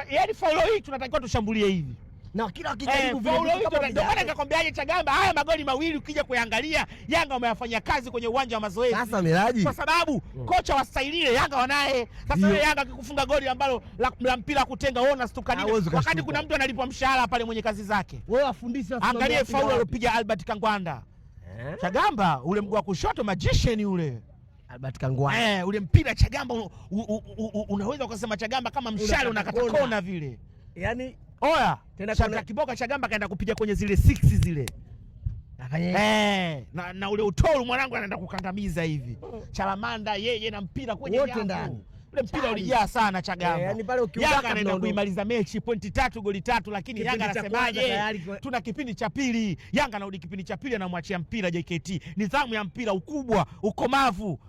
Yaani faulo hii tunatakiwa tushambulie hivi. Na kila wakijaribu vile ndio maana nikakwambiaje Chagamba, haya magoli mawili ukija kuangalia Yanga wameyafanyia kazi kwenye uwanja wa mazoezi. Sasa Miraji, kwa sababu kocha wa staili ile Yanga wanaye. Sasa wewe Yanga akikufunga goli ambalo la mpira kutenga wewe unastuka nini? Wakati kuna mtu analipwa mshahara pale mwenye kazi zake. Wewe afundishe, angalie faulu aliyopiga Albert Kangwanda. Chagamba ule mguu wa kushoto magician ule. Albert Kangwanda. Ule mpira Chagamba unaweza ukasema Chagamba kama mshale unakata kona vile. Yaani oya, tena Shanta Kiboka Chagamba kaenda kupiga kwenye zile 6 zile. Na ule utoru mwanangu anaenda kukandamiza hivi. Chalamanda yeye na mpira kwenye wote ndani. Ule mpira ulijaa sana Chagamba. Yaani pale ukiudaka Yanga anaenda kuimaliza mechi pointi 3 goli 3, lakini Yanga anasemaje? Tuna kipindi cha pili. Yanga anarudi kipindi cha pili anamwachia mpira JKT. Nidhamu ya mpira, ukubwa, ukomavu.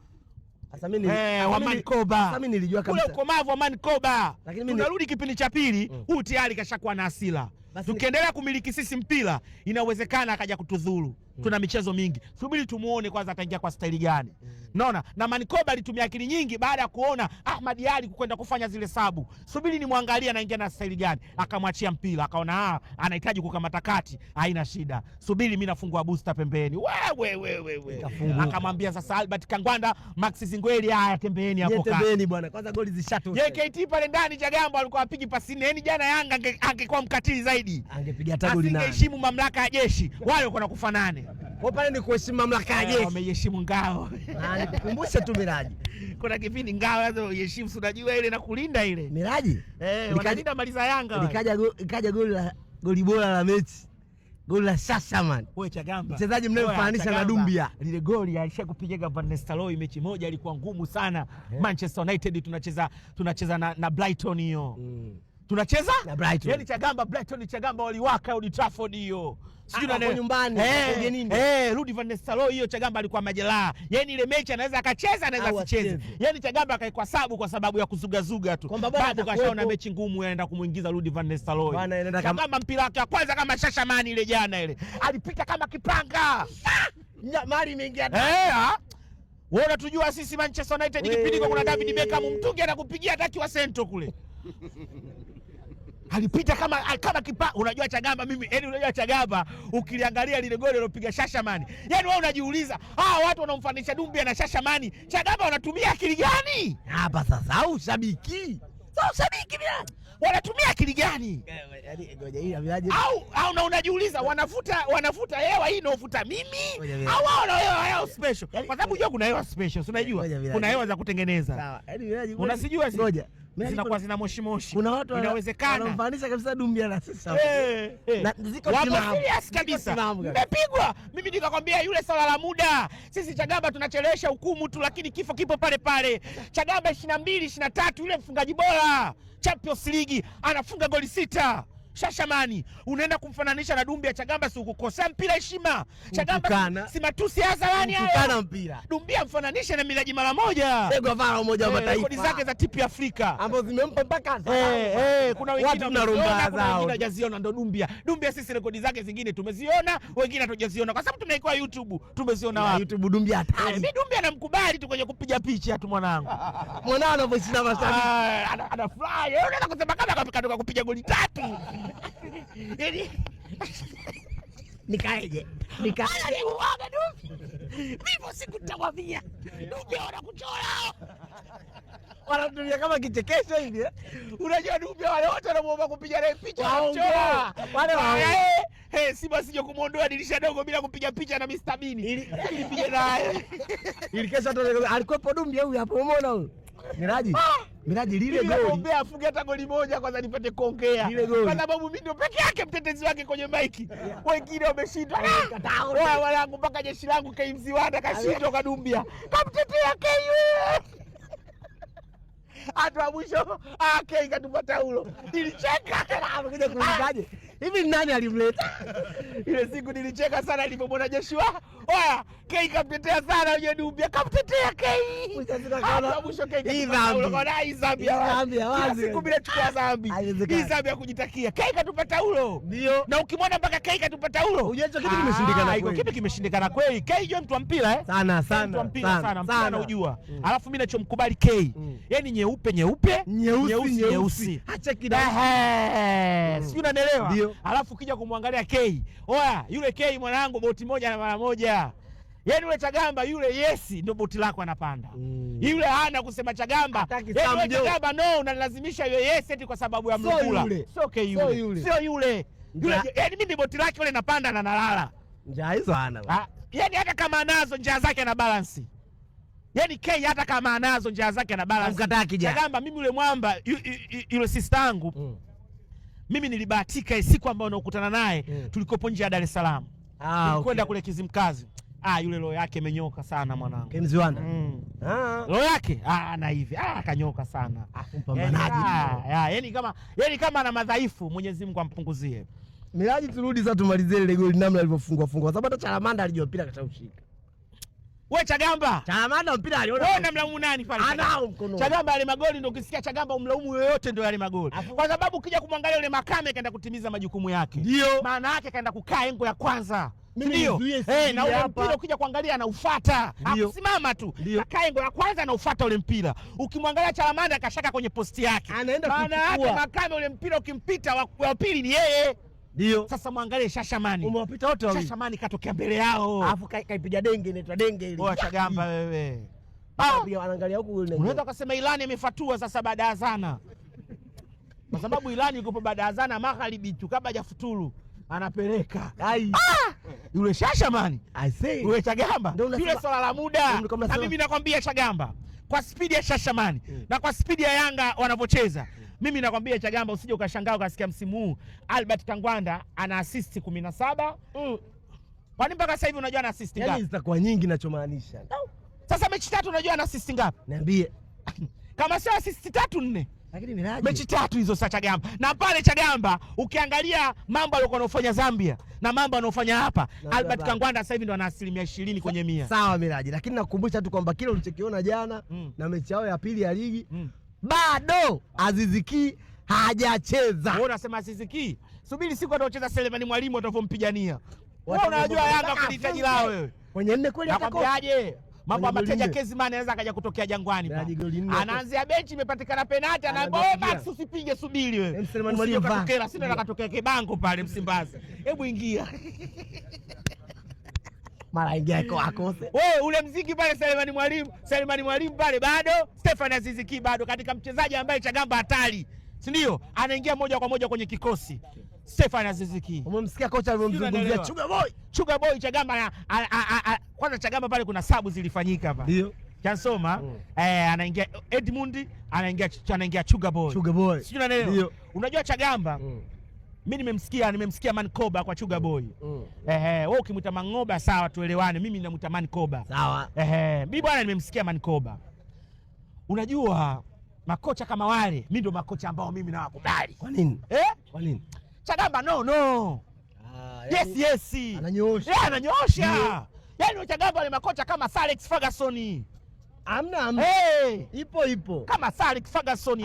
Sasa mimi wa Mankoba. Sasa mimi nilijua kabisa. Ule ukomavu wa Mankoba. Tunarudi kipindi cha pili, huyu tayari kashakuwa na hasira. Tukiendelea kumiliki sisi mpira, inawezekana akaja kutudhuru. Tuna michezo mingi. Subiri tumuone kwanza ataingia kwa staili gani. Naona na Mankoba alitumia akili nyingi baada ya kuona Ahmad Ali kwenda kufanya zile sabu. Subiri nimwangalie anaingia na staili gani. Akamwachia mpira, akaona anahitaji kukamata kati, haina shida. Subiri mimi nafungua booster pembeni. Wewe. Akamwambia sasa Albert Kangwanda, Max Zingweli, haya tembeeni hapo kati. Tembeeni bwana. Kwanza goli zishatosha. JKT pale ndani Chagamba alikuwa apigi pasi nne. Yaani jana Yanga angekuwa mkatili zaidi. Angepiga hata goli nane. Asingeheshimu mamlaka ya jeshi. Wale walikuwa nakufa nane. Kwa pale ni kuheshimu mamlaka ya jeshi. Wameheshimu ngao. Na nikukumbushe tu Miraji. Kuna kipindi ngao lazima uheshimu, si unajua ile na kulinda ile. Miraji? Wanalinda mali za Yanga. Likaja goli bora la mechi. Goli la Shashaman. Wewe Chagamba. Mchezaji mnayemfananisha na Dumbia. Lile goli alishakupiga Van Nistelrooy mechi moja ilikuwa ngumu sana. Manchester United tunacheza na Brighton hiyo. Tunacheza na Brighton. Yaani Chagamba Brighton Chagamba waliwaka Old Trafford hiyo. Sijui na nyumbani ugenini. Rudi Van Nistelrooy hiyo Chagamba alikuwa majeraha. Yaani ile mechi anaweza akacheza anaweza asicheze. Yaani Chagamba akaikwa sabu kwa sababu ya kuzugazuga tu. Babu kashaona mechi ngumu anaenda kumuingiza Rudi Van Nistelrooy. Chagamba mpira wake wa kwanza kama Shashamani ile jana ile. Alipita kama kipanga. Mali imeingia. Wewe unatujua sisi Manchester United kipindi kwa kuna David Beckham mtungi anakupigia hata kiwa sento kule. Alipita kama kipa. Unajua Chagamba mimi, yaani unajua Chagamba ukiliangalia lile goli alilopiga Shashamani. Yaani wewe unajiuliza, hawa watu wanamfanisha Dumbia na Shashamani, Chagamba wanatumia akili gani? Hapa sasa au shabiki. Sasa shabiki bila. Wanatumia akili gani? Yaani ngoja hii aviaje? Au na unajiuliza wanavuta hewa hii inaovuta mimi au wao wana hewa yao special? Kwa sababu unajua kuna hewa special, unajua kuna hewa za kutengeneza. Sawa. Yaani unasijua ngoja. Zinakuwa zina moshi moshi. Kuna watu inawezekana wanamfanisha kabisa Dumbia na sisi. Na ziko serious kabisa. Nimepigwa. Mimi nikakwambia yule swala la muda. Sisi Chagamba tunachelewesha hukumu tu lakini kifo kipo pale pale. Chagamba 22 23 yule mfungaji bora Champions League anafunga goli 6. Shashamani unaenda kumfananisha na Dumbia Chagamba, si ukukosea mpira heshima. Chagamba si matusi hadharani hayo. Kutukana mpira. Dumbia mfananishe na Miraji mara moja. Che Guevara Umoja wa Mataifa. Rekodi zake za tipi Afrika ambazo zimempa mpaka kuna wengine wameziona, kuna wengine hawajaziona, ndo Dumbia. Dumbia sisi rekodi zake zingine tumeziona, wengine hatujaziona kwa sababu tunaikuwa YouTube, tumeziona wapi? YouTube Dumbia hatari. Mimi Dumbia namkubali tu kwenye kupiga picha tu mwanangu. Mwanao anavyoshinda mashabiki. Anafurahi. Wewe unaweza kusema kama katoka kupiga goli 3. Yaani nikaeje? Nikaeje uoga Dumbia? Mimi sikutakwambia. Dumbia wanakuchora. Wanatumia kama kichekesho hivi. Unajua Dumbia wale wote wanamuomba kupiga naye picha wanamchora. Wale wao. Simba sije kumuondoa dirisha dogo bila kupiga picha na Mr Bean. Ili nipige naye. Ili kesho hata alikuwepo Dumbia huyu hapo, umeona huyu? Miraji. Miraji lile goli. Naomba afunge hata goli moja kwanza nipate kuongea. Kwa sababu mimi ndio peke yake mtetezi wake kwenye maiki. Wengine wameshindwa. Wao wanangu mpaka jeshi langu KMC Wanda kashindwa kwa Dumbia. Kamtetea KU. Hata mwisho K katupa taulo. Nilicheka. Amekuja kuulizaje? Hivi nani alimleta? Ile siku nilicheka sana nilipomwona Joshua. Oya, K kamtetea sana yule Dumbia, kamtetea K. Hata mwisho K Hii dhambi. Hii dhambi. Dhambi ya wazi. Siku bila chukua dhambi. Hii dhambi ya kujitakia. K katupa taulo. Ndio. Na ukimwona mpaka K katupa taulo. Unajua hicho kitu kimeshindikana kweli. Hicho kitu kimeshindikana kweli. K yeye mtu wa mpira Sana sana. Mtu wa mpira sana, mpira anaujua. Alafu mimi nachomkubali K. Yaani nyeupe nyeupe, nyeusi nyeusi. Acha kidogo. Sijui unanielewa? Alafu ukija kumwangalia K. Oya, yule K mwanangu boti moja na mara moja. Yaani yule Chagamba yule yesi ndio boti lako anapanda. Yule hana kusema Chagamba. Yaani yule Chagamba no, unalazimisha yule yesi eti kwa sababu ya mlugula. Sio K yule. Sio yule. Yule yaani mimi boti lake yule napanda na nalala. Njaa hizo hana. Yaani hata kama anazo njaa zake ana balance. Yaani K hata kama anazo njaa zake ana balance. Mkataa kijana. Chagamba mimi yule mwamba yule sister yangu. Mimi nilibahatika siku ambayo nakutana naye tulikopo nje ya Dar es Salaam. Kwenda kule Kizimkazi. Yule roho yake imenyoka sana mwanangu. KMZ Wanda. Roho yake na hivi akanyoka sana. Mpambanaji. Yaani kama ana madhaifu Mwenyezi Mungu ampunguzie. Miraji, turudi sasa tumalizie ile goli namna alivyofungwa fungwa. Sababu hata Chalamanda alijua mpira akashaushika. Wewe Chagamba. Chalamanda mpira aliona. Wewe unamlaumu nani pale? Anao mkono. Chagamba yale magoli ndio ukisikia Chagamba umlaumu yoyote ndio yale magoli. Kwa sababu ukija kumwangalia yule Makame kaenda kutimiza majukumu yake. Ndio. Maana yake kaenda kukaa engo ya kwanza. Ndio. Na ule mpira ukija kuangalia anaufuata. Hakusimama tu. Kakaa engo ya kwanza anaufuata ule mpira. Ukimwangalia Chalamanda kashaka kwenye posti yake. Anaenda kuchukua. Maana yake Makame ule mpira ukimpita wa pili ni yeye. Ndio. Sasa muangalie Shashamani. Umewapita wote wawili. Shashamani katokea mbele yao. Alafu kaipiga denge, inaitwa denge ile. Oa Chagamba wewe. Anaangalia huku yule. Unaweza kusema Ilani imefatua sasa baada ya azana. Kwa sababu Ilani yuko baada ya azana magharibi tu kabla hajafuturu anapeleka. Ai. Yule Shashamani. I say. Yule Chagamba. Yule swala la muda. Na mimi nakwambia Chagamba, kwa spidi ya Shashamani na kwa spidi ya Yanga wanavyocheza. Mimi nakwambia Chagamba usije ukashangaa ukasikia msimu huu Albert Kangwanda ana assist 17. Kwani mpaka sasa hivi unajua ana assist ngapi? Yaani zitakuwa nyingi ninachomaanisha. Sasa mechi 3 unajua ana assist ngapi? Niambie. Kama sio assist 3 4. Lakini Miraji mechi 3 hizo sasa Chagamba. Na pale Chagamba ukiangalia mambo aliyokuwa anafanya Zambia na mambo anayofanya hapa Albert Kangwanda sasa hivi ndo ana 20% kwenye 100. Sawa Miraji, lakini nakukumbusha tu kwamba kile ulichokiona jana na mechi yao ya pili ya ligi bado Aziz Ki hajacheza. Wewe unasema Aziz Ki? Subiri siku ataocheza Selemani Mwalimu atavompigania. Wewe unajua Yanga kulitaji lao wewe. Kwenye nne kweli atakosa. Nakwambiaje? Mambo ya Mateja Kezimani anaweza akaja kutokea Jangwani pale. Anaanzia benchi imepatikana penalti anaambia wewe Max usipige subiri wewe. Selemani Mwalimu katokea sina nakatokea kibango pale Msimbazi. Hebu ingia. Mara ingia iko akose. Wewe ule mziki pale Selemani Mwalimu pale bado, Stefan Aziz Ki bado katika mchezaji ambaye Chagamba hatari. Si ndio? Anaingia moja kwa moja kwenye kikosi. Stefan Aziz Ki. Umemsikia kocha alivyomzungumzia Chuga Boy? Chuga Boy Chagamba kwanza Chagamba pale kuna sabu zilifanyika hapa. Ndio. Chansoma anaingia Edmund, anaingia Chuga Boy. Chuga Boy. Sijui unanielewa? Unajua Chagamba mimi nimemsikia Mankoba kwa Chuga Boy. Wewe ukimwita Mangoba sawa tuelewane, mimi namuita Mankoba. Sawa. Mimi bwana nimemsikia Mankoba. Unajua makocha kama wale, mimi ndo makocha ambao mimi nawakubali. Kwa nini? Kwa nini? Chagamba no no. Yani, yes. Ananyoosha. Yeah, ananyoosha. Yaani Chagamba ni makocha kama Sir Alex Ferguson. Amna. Hey. Ipo. Kama Sir Alex Ferguson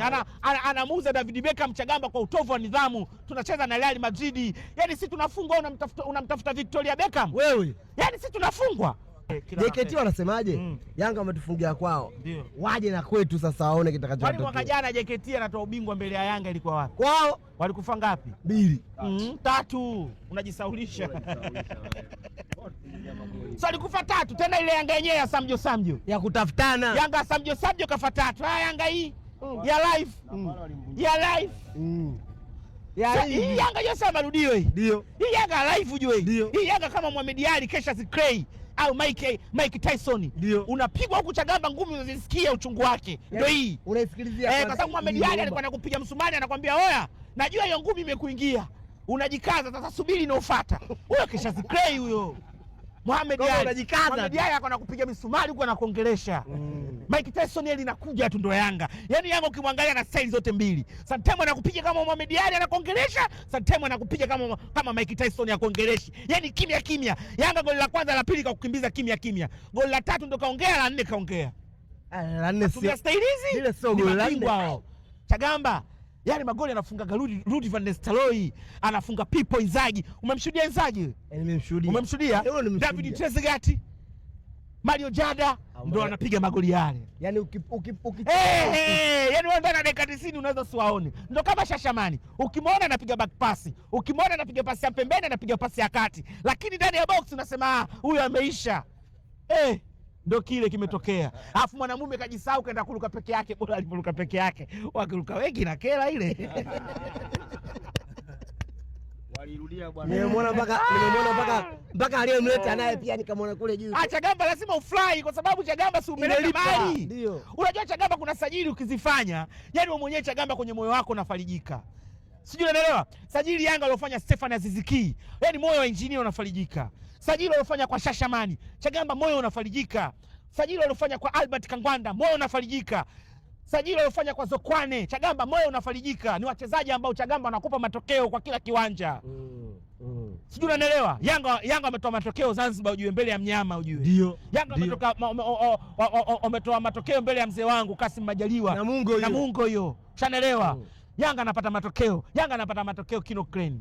anamuuza David Beckham Chagamba kwa utovu wa nidhamu. Tunacheza na Real Madrid. Yaani sisi tunafungwa, unamtafuta Victoria Beckham. Wewe. Yaani sisi tunafungwa. JKT wanasemaje? Yanga wametufungia kwao. Ndio. Waje na kwetu sasa waone kitakachotokea. Kwani mwaka jana JKT anatoa ubingwa mbele ya Yanga ilikuwa wapi? Kwao. Walikufa ngapi? 2. 3. Unajisaulisha. So alikufa 3 tena ile Yanga yenyewe ya Samjo Samjo. Ya kutafutana. Yanga Samjo Samjo kafa 3. Ah, Yanga hii ya live. Ya live. Ya hii Yanga yote marudio hii. Ndio. Hii Yanga live ujue hii. Hii Yanga kama Mohamed Ali kesha Clay au Mike Tyson. Unapigwa huku Chagamba ngumi unazisikia uchungu wake. Ndio hii. Unaisikilizia. Kwa sababu Mohamed Ali alikuwa anakupiga msumari anakuambia oya, najua hiyo ngumi imekuingia. Unajikaza sasa, subiri inaofuata. Huyo kesha Clay huyo. Mohamed Ali unajikaza. Mohamed Ali alikuwa anakupiga misumari huku anakuongelesha. Mike Tyson yeye linakuja tu ndo Yanga. Yaani Yanga ukimwangalia na style zote mbili. Sometimes anakupiga kama Mohamed Ali anakuongelesha, sometimes anakupiga kama Mike Tyson akuongeleshi. Yaani kimya kimya. Yanga goli la kwanza la pili kakukimbiza kimya kimya. Goli la tatu ndo kaongea, la nne kaongea. La nne sio. Style hizi? Ile sio goli la nne. Chagamba. Yaani magoli anafunga Rudi van Nistelrooy, anafunga Pipo Inzaghi. Umemshuhudia Inzaghi? Nimemshuhudia. Umemshuhudia? David Trezeguet, Mario Jada ndo anapiga magoli yale. Yaani yaani wewe ndani ya dakika 90 unaweza usiwaone. Ndo kama Shashamani. Ukimwona anapiga back pass, ukimwona anapiga pasi ya pembeni, anapiga pasi ya kati. Lakini ndani ya box unasema huyu ameisha. Ndo kile kimetokea. Alafu mwanamume kajisahau kaenda kuruka peke yake, bora aliporuka peke yake. Wakiruka wengi na kela ile. Walirudia bwana. Nimemwona mpaka aliyemleta naye pia nikamwona kule juu. Chagamba lazima ufly kwa sababu Chagamba si umeleta mali. Ndio. Unajua Chagamba kuna sajili ukizifanya, yaani wewe mwenyewe Chagamba kwenye moyo wako unafarijika. Sijui unaelewa? Sajili Yanga aliyofanya Stefan Aziziki, yaani moyo wa engineer unafarijika. Sajili aliyofanya kwa Shashamani, Chagamba moyo unafarijika. Sajili aliyofanya kwa Albert Kangwanda, moyo unafarijika. Sajili aliyofanya kwa Zokwane, Chagamba moyo unafarijika. Ni wachezaji ambao Chagamba wanakupa matokeo kwa kila kiwanja. Sijui unanielewa? Yanga ametoa matokeo Zanzibar ujue, mbele ya mnyama ujue. Ndio. Yanga ametoa matokeo mbele ya mzee wangu Kassim Majaliwa. Na Mungo hiyo. Ushanelewa? Yanga anapata matokeo. Yanga anapata matokeo Kino Crane.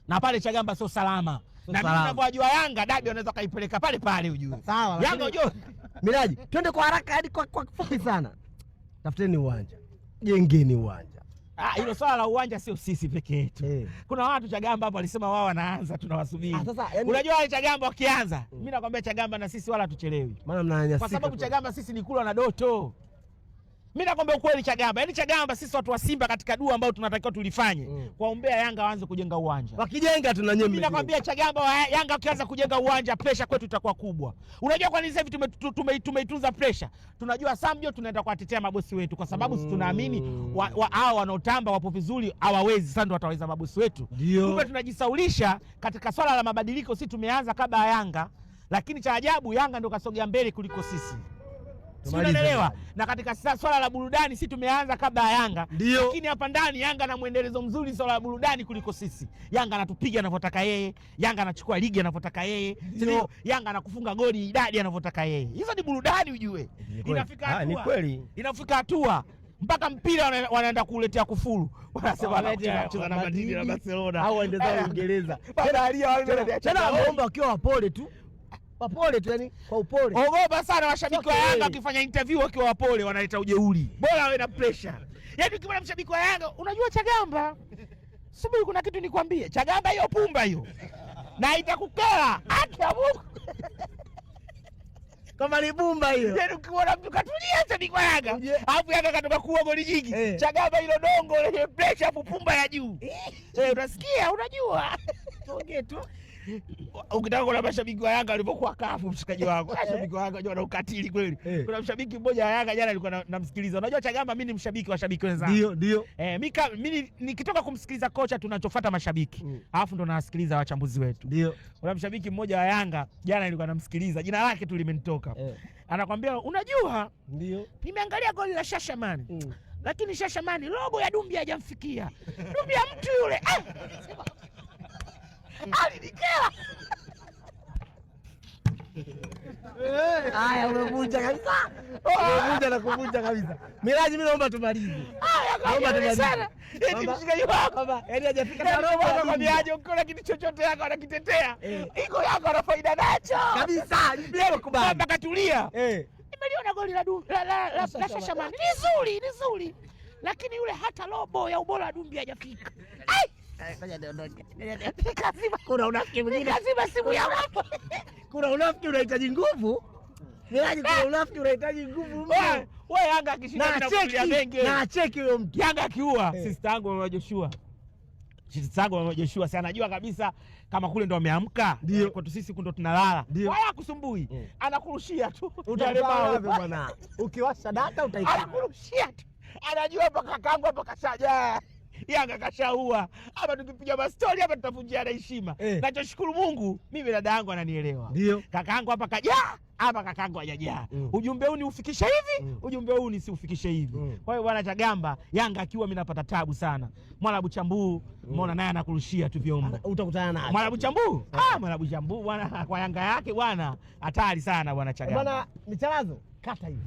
Na pale Chagamba sio salama. Na mimi ninavyojua Yanga dabi wanaweza kaipeleka pale pale ujue. Sawa. Yanga ujue. Miraji, twende kwa haraka hadi kwa kifupi sana. Tafuteni uwanja. Jengeni uwanja. Hilo swala la uwanja sio sisi peke yetu. Kuna watu Chagamba hapo walisema wao wanaanza, tunawasubiri. Sasa yani... Unajua wale Chagamba wakianza, mimi nakwambia Chagamba na sisi wala hatuchelewi. Maana mnanyanyasika. Kwa sababu Chagamba sisi ni kula na doto. Mimi nakwambia ukweli Chagamba. Yaani Chagamba sisi watu wa Simba katika dua ambayo tunatakiwa tulifanye, kuwaombea Yanga waanze kujenga uwanja. Wakijenga tunanyembe. Mimi nakwambia Chagamba Yanga wakianza kujenga uwanja pressure kwetu itakuwa kubwa. Unajua kwa nini sasa hivi tumeitunza pressure? Tunajua Samjo tunaenda kuwatetea mabosi wetu kwa sababu sisi tunaamini hao wanaotamba wapo vizuri hawawezi, sasa ndio wataweza mabosi wetu. Kumbe tunajisaulisha katika swala la mabadiliko. Sisi tumeanza kabla ya Yanga, lakini cha ajabu Yanga ndio kasogea mbele kuliko sisi. Unaelewa? Na katika swala la burudani sisi tumeanza kabla ya Yanga. Lakini hapa ndani Yanga na mwendelezo mzuri swala la burudani kuliko sisi. Yanga anatupiga anavyotaka yeye, Yanga anachukua ligi anavyotaka yeye, sio Yanga anakufunga goli idadi anavyotaka yeye. Hizo ni burudani ujue. Inafika hatua. Ni kweli. Inafika hatua mpaka mpira wanaenda kuletea kufuru. Wanasema wanacheza na Madrid na Barcelona au waende zao Uingereza. Tena waomba wakiwa wapole tu. Wapole tu, yani kwa upole. Ogopa sana washabiki wa Yanga wakifanya interview wakiwa wapole wanaleta ujeuri. Bora wawe na pressure. Yaani ukimwona mshabiki wa Yanga unajua Chagamba. Subiri kuna kitu nikwambie. Chagamba hiyo pumba hiyo. Na itakukera. Hata Mungu. Kama ni bumba hiyo. Yaani ukiona mtu katulia shabiki wa Yanga. Alafu Yanga katoka kuwa goli nyingi. Chagamba hilo dongo lenye pressure hapo pumba ya juu. Unasikia unajua. Tuongee tu. Ukitaka kuna mashabiki wa Yanga walipokuwa kafu mshikaji wangu. Mashabiki wa Yanga wana ukatili kweli. Kuna mshabiki mmoja wa Yanga jana alikuwa namsikiliza. Unajua Chagamba mimi ni mshabiki wa shabiki wenzangu. Ndio, ndio. Mimi nikitoka kumsikiliza kocha tunachofuata mashabiki. Alafu ndo nawasikiliza wachambuzi wetu. Ndio. Kuna mshabiki mmoja wa Yanga jana nilikuwa namsikiliza. Jina lake tu limenitoka. Anakuambia unajua? Ndio. Nimeangalia goli la Shashamani. Lakini Shashamani robo ya Dumbia hajamfikia. Dumbia mtu yule. Alinikera. Haya, umevunja kabisa. Umevunja na kuvunja kabisa. Miraji, mimi naomba tumalize. Haya, Naomba tumalize. sana. Eti mshikaji wako. Baba, yaani hajafika hata robo ya Dumbia. Nakwambiaje, ukiona kitu chochote yako anakitetea. Iko yako ana faida nacho. Kabisa, nimekubali. Kwamba katulia. Nimeliona goli la la Shashamani. Ni zuri, ni zuri. Lakini yule hata robo ya ubora wa Dumbia hajafika. Ai! Nikazima, Kuna unafiki mwingine. nikazima simu yangu hapo. Kuna unafiki unahitaji nguvu. Miraji, kuna unafiki unahitaji nguvu mno. Wewe Yanga akishinda Na tunakulia acheki, mengi. na acheki huyo mtu. Yanga akiua sister yangu mama Joshua. Sister yangu mama Joshua si anajua kabisa kama kule ndo ameamka. Ndio. Kwetu sisi ndo tunalala. Ndio. Wala hakusumbui. Anakurushia tu. Yale Utapaa bao. wapi bwana? Ukiwasha data utaikata. Anakurushia tu. Anajua hapa kakangu hapa kashajaa. Yanga kashaua. Hapa tukipiga mastori hapa tutavunjiana heshima. Nachoshukuru Mungu, mimi dada yangu ananielewa. Ndio. Kakaangu hapa kajaa, hapa kakaangu hajajaa. Ujumbe huu niufikishe hivi, ujumbe huu nisiufikishe hivi. Kwa hiyo bwana Chagamba, Yanga akiwa mimi napata tabu sana. Mwarabu Chambuu, umeona naye anakurushia tu vyombo. Utakutana naye. Mwarabu Chambuu? Mwarabu Chambuu bwana kwa Yanga yake bwana, hatari sana bwana Chagamba. Bwana Micharazo, kata hiyo.